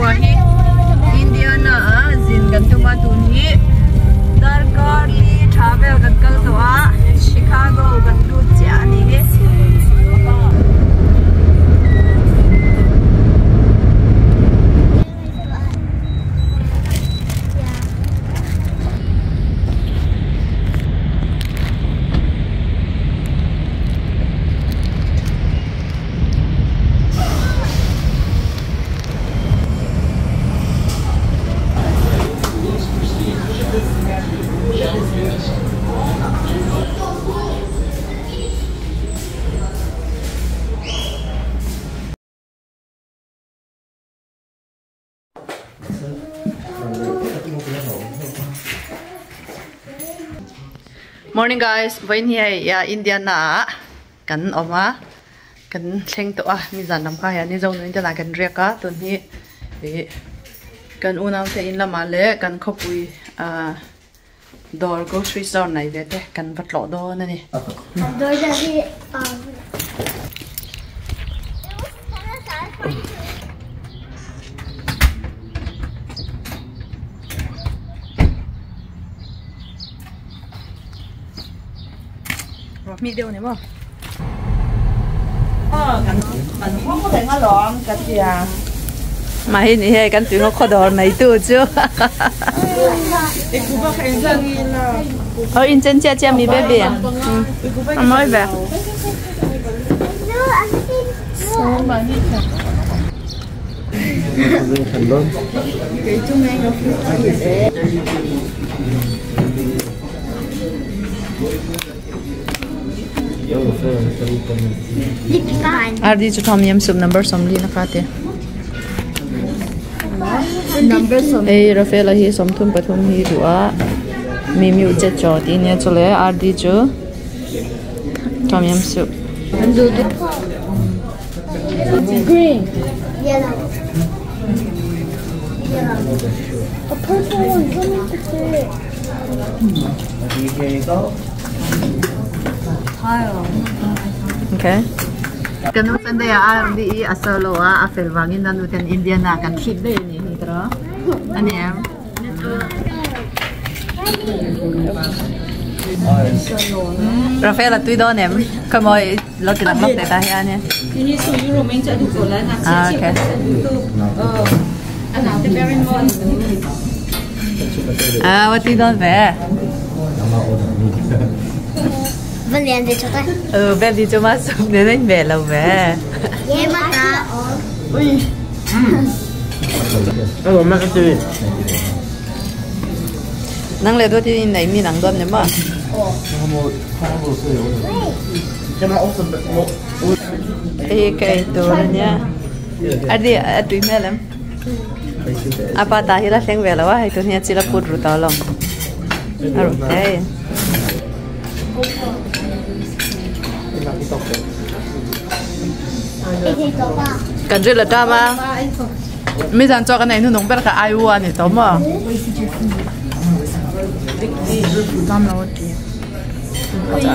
Chhungkua hi Indiana ah zin kan tum a tun hi darkar li tha vel kan kal tawh a Chicago kan lut chiah a ni hi. Morning guys, vawiin hi hei ya Indiana ah kan awm a kan thleng tawh a mi zan lam kha hian Mizo nuin te lah kan riak a tun hi ih kan unau te in lamah leh kan khawpui ah dawr grocery store nei ve te kan va tlawh dawn a ni. Mi deuh ni maw? Mah hi ni hei kan tuingaw khawdawr nei tu chu. Ôi in chân chia chia mi baby. Mới về. Ardi chu tom yam soup number 40 na kha te. Hei Rafaela hi 33 hi duh a mi mi u che chaw tih ania chule Ardi chu tom yam soup. Green, yellow, yellow. A purple one, let me Here you go. Okay. Kan nu Sunday a RD i a solo a a fel vangin a nu ten Indiana kan thlit daih a nih hi tawh a ni em? Rafael a tui dawn em? Khawimaw lo ti lang lawk teh tah hian in. Ah okay. Ah va tui dawn ve. Ừ baby chu ma sum nen anh ve lo ve. Nang le dawt in nei mi nang dawn ni maw? Hei hi ka ei tur a nia. A ri a tui hmel em? A pa ta hi la thleng ve lo a hei tun hi a chil a phut ru tawh alawm. A ru thei. Kan ri la ṭam a. Mi zan chaw kan ei hnuhnung ber kha ai u a ni tawh maw?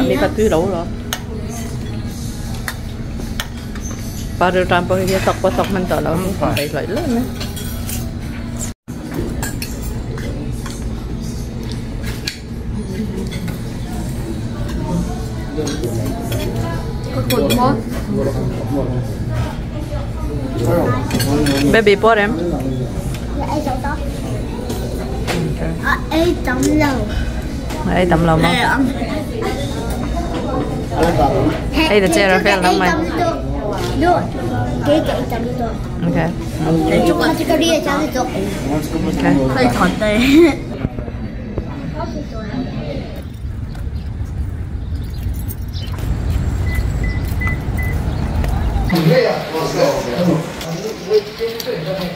Mi kha tui lo lo. Pa ril ṭam pawh hi a thawk pawh a thawk hman tawh lo a ni hlawih hlawih mai. Baby pawh rem. Ei tam lo. Ei tam lo maw? Ei ta che Rafael nang mai. Okay. Okay.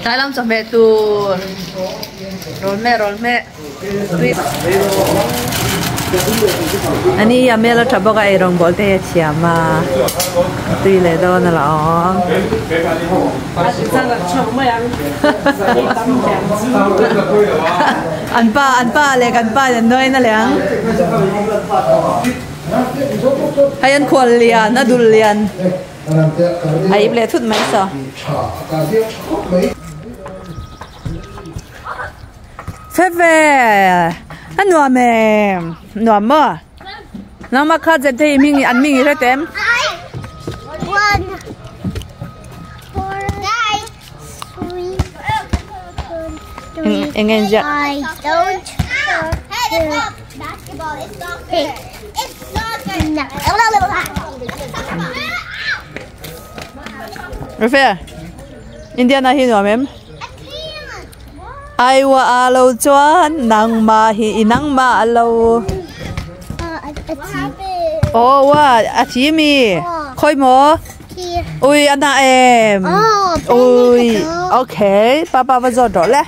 Tlai lam chawhmeh tur rawn hmeh rawn hmeh tui ani a hmel a tha bawk a eirawng bawl te hi a thiam a tui leh dawn a la awm. An pa an pa leh kan pa in an nawi na leh ang. Hei an khual lian a dul lian a ip leh thut mai saw. Fefe a nuam em nuam maw nangmah kha zet hei hming an hming i hre teh em. Eng nge an ziah. Rafael Indiana hi nuam em? Aiwa a lo chuan nangmah hi i nangmah a lo Aw wa a thi mi khawi maw Ui a hnah em Ui okay papa va zawt rawh le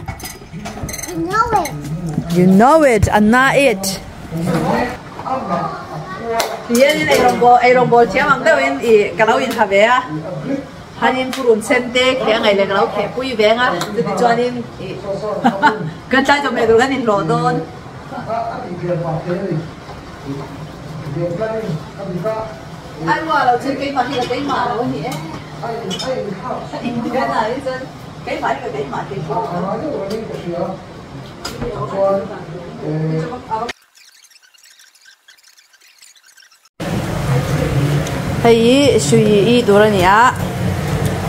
You know it a na it Hianin eirawngbawl thiam ang deuhin i ka lo inha ve a. Hanin purun sen te kheh a ngaih leh ka lo kheh pui veng a, chuti chuanin ih kan tlai chawhmeh tur kan inhlawh dawn. Ai mua lo chuan keimah hi ka keimah lo a ni e. Indiana hi chuan keimah hi ka keimah thei fo. Hei hi sui i tur a ni a,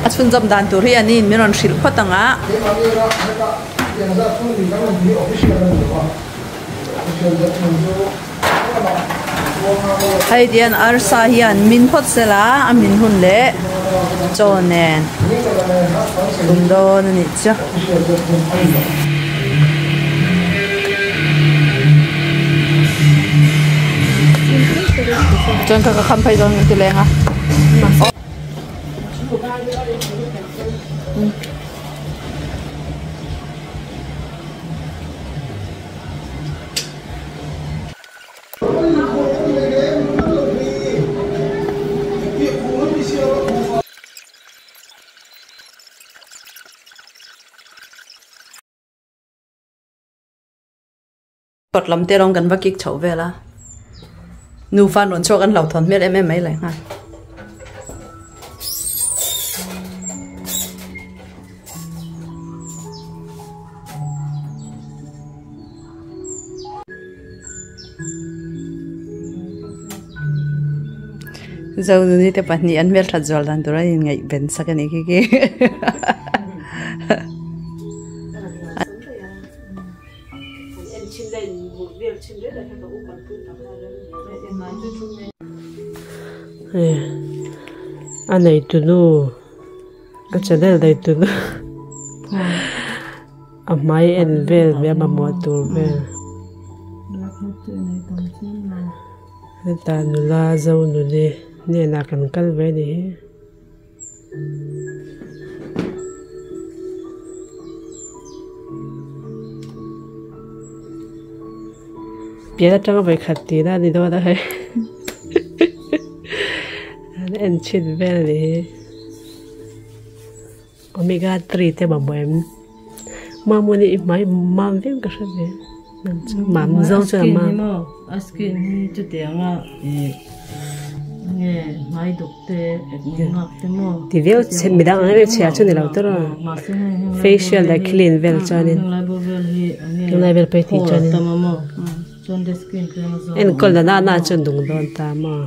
a chhunzawm dan tur hi an in min rawn hrilh phawt ang a. Hei tihian arsa hian min phawt sela a min hun leh chaw nen tum dawn a nih chu. Chuan ka ka kham phei dawn ti leng a. Kawt lam te rawng kan va kik chhoh vel a, nufa an rawn chhuak an hlauhthawn hmel em em mai leh nghal. Zonuni te pahnih an hmelthat zual dan tur an inngaihben sak a nih khi khi. A neitunu a channel neitunu a hmai en vel mai a mamawh tur vel heta nula zo nuni hnenah kan kal ve a ni hi. Pian atanga vawikhat tihna a ni dawn a hei an en chhin vel a ni hi omega 3 te mamawh em mamawh i hmai mam viau ka hre ve nang chu mam zo chuan a mam a skin hi chutianga ih nge hmai duk te eng ngak te maw ti viau chhe midang ang em chhia chu ni lo tur a facial leh clean vel chuanin tunlai vel phei tih chuanin enkawl na nana chuan dung dawn ta maw.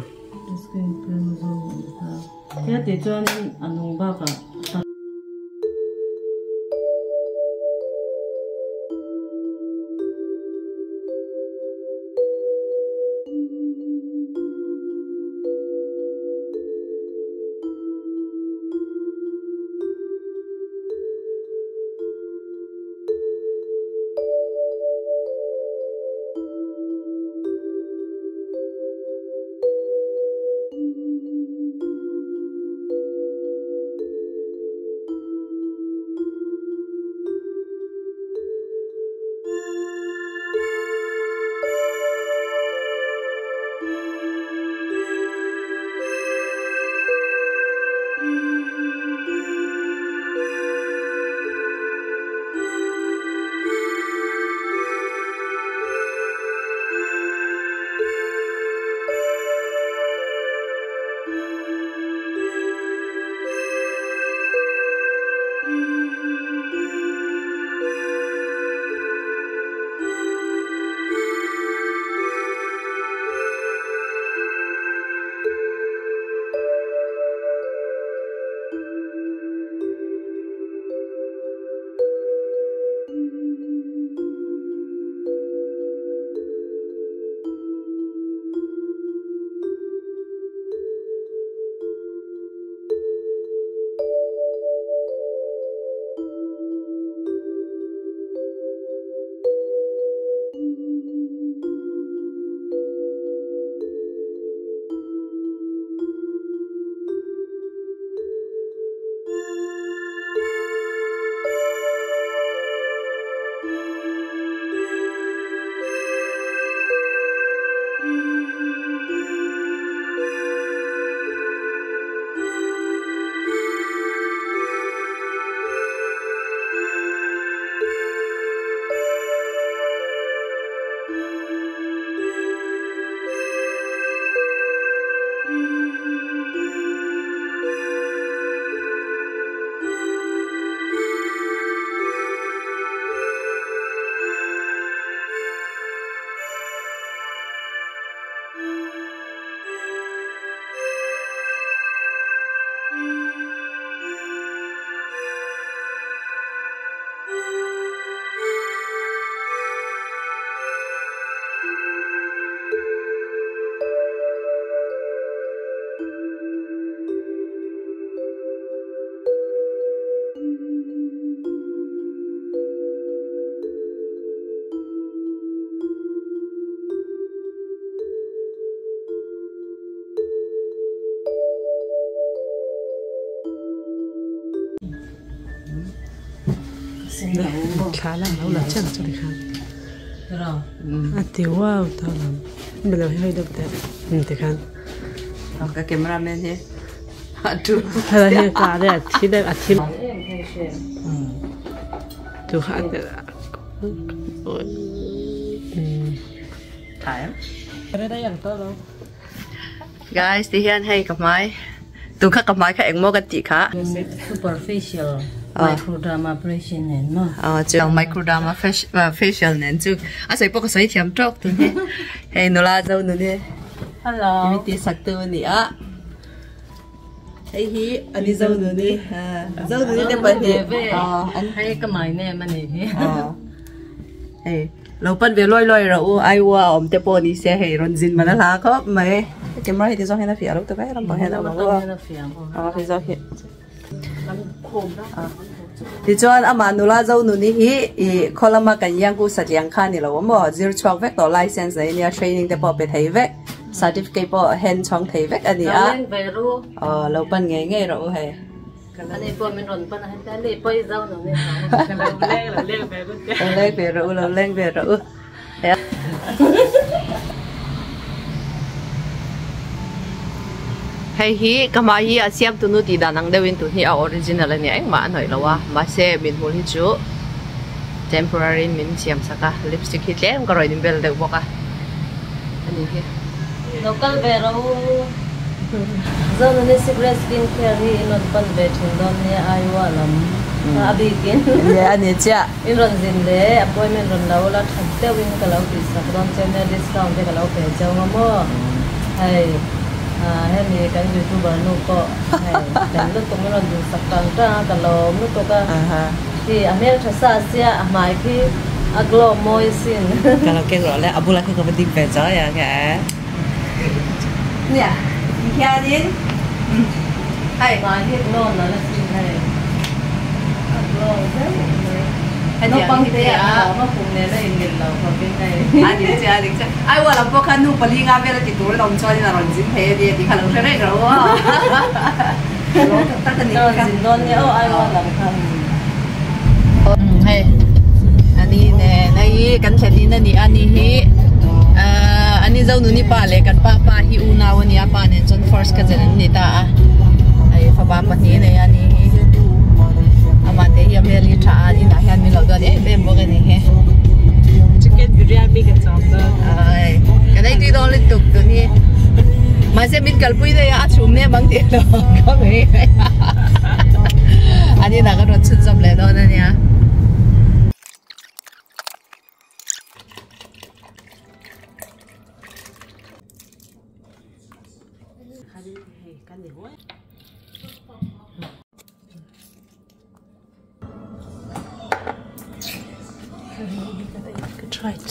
Thla la lo la chiang chu tikhan a ti wow ta lam milo hi hei deuh teh tikhan ka cameraman hi a tu helai hi ka le a thi deuh a thi tu kha Guys ti hian hei ka hmai tu kha ka hmai kha engmaw ka tih kha. Superficial microdermabrasion nen maw. Aw chu microderma facial nen chu a sawi pawh ka sawi thiam tawk tun hi hei nula zo nun hi. Hello. Mi ti sak tu a ni a. Hei hi ani zo nun hi zo nun hi te pahnih. Hei ka my name a ni hi. Hei. Lo pan ve lawi lawi rawh u, Iowa a awm te pawh ni se hei rawn zin man a hla khawp mai. Camera hi ti zawng hian a fiah lo ta mai lampang hian a awm ang aw. Aw hei zawng hi. Tichuan amah nula Zonuni hi ih khaw lama kan Yangku satliang kha a ni lo a maw, zir chhuak vek tawh license nei ania training te pawh pe thei vek, certificate pawh hen chhawng thei vek a ni a. Aw lo pan ngei ngei rawh u hei. Ani pawh min rawn pan a heta leh pawi zau lo nge thang lo leng lo leng ve ru lo leng ve rawh u lo leng ve rawh u hei hi ka hmai hi a siam tunu tih dan ang deuhin tun hi a original a nia engmah a hnawih lo a mahse min hmul hi chu temporary in min siam sak a lipstick hi tlem ka rawn inbel deuh bawk a ani hi. Lo kal ve rawh u. Zonuni Secret Skin Care hi in rawn pan ve thin dawn nia Iowa lam a bikin. Nia a ni chiah. In rawn zin leh appointment rawn lo la that deuhin ka lo tihsak dawn che nia discount te ka lo pe cheu nga maw. Hei hemi kan youtuber nu pawh hei fel lutuk min rawn duhsak tang tang a ka lawm lutuk a. Khi a hmeltha sa sia a hmai khi a glow mawi sin. Ka lo keng rawh le a bulah khan ka va ding ve chawi ang e. Nia ti hianin hei. Hmai hi glow nalh asin hei a glow zeuh mai. Naupang te a awm a kum nena inmil lo khawpin hei. A dik chiah a dik chiah. Ai ual ang pawh khan nu pali nga vel a ti tur an awm chuanin a rawn zin thei a nia tih kha lo hre reng rawh u aw. Lo tak tak a nih kha. Zin dawn nia aw ai ual ang kha. Hei ani nen hei kan thlen in a ni a ni hi ani Zonuni pa leh kan pa pa hi unau a nia pa nen chuan first cousin an ni ta a hei fapa pahnih a nei a ni hi amah te hi a hmel hi tha a inah hian min lo duat em em bawk a ni hi chicken biryani ka chawm dawn ai kan ei tui dawn lutuk tun hi mahse min kalpui daih a a chhum nem ang tih lo ka mai an inah kan rawn chhunzawm leh dawn a nia.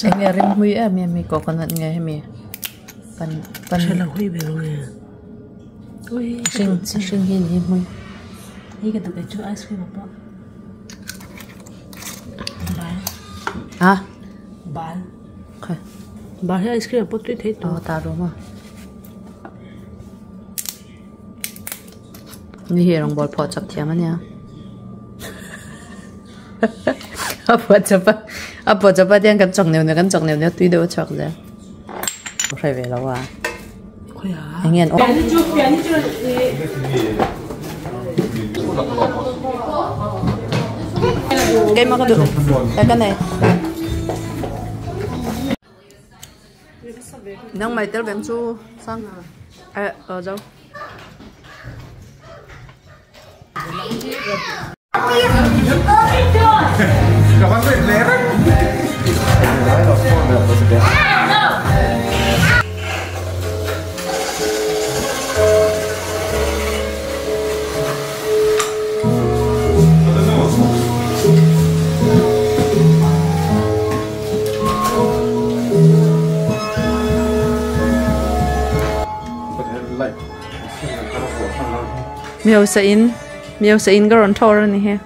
Enge rim hui em em hi coconut nge hemi pan pan Hrelo hui ber nge hring hring hi ni hmui Hei ka duh chu ice cream pawh bal ha bal khai bal hi ice cream pawh tui thei tawh ta rawh maw Ni hi rawngbawl phuah chawp thiam a nia a phuah chawp a a phuah chawp a tiang kan chawk neuh neuh kan chawk neuh neuh tui deuh a chhuak zel ka hre ve lo a eng nge an awm keimah ka duh ka nei. Nang mai tel veng chu sang eh ờ đâu Mi hausa in mi hausa in ka rawn thawr a ni hi.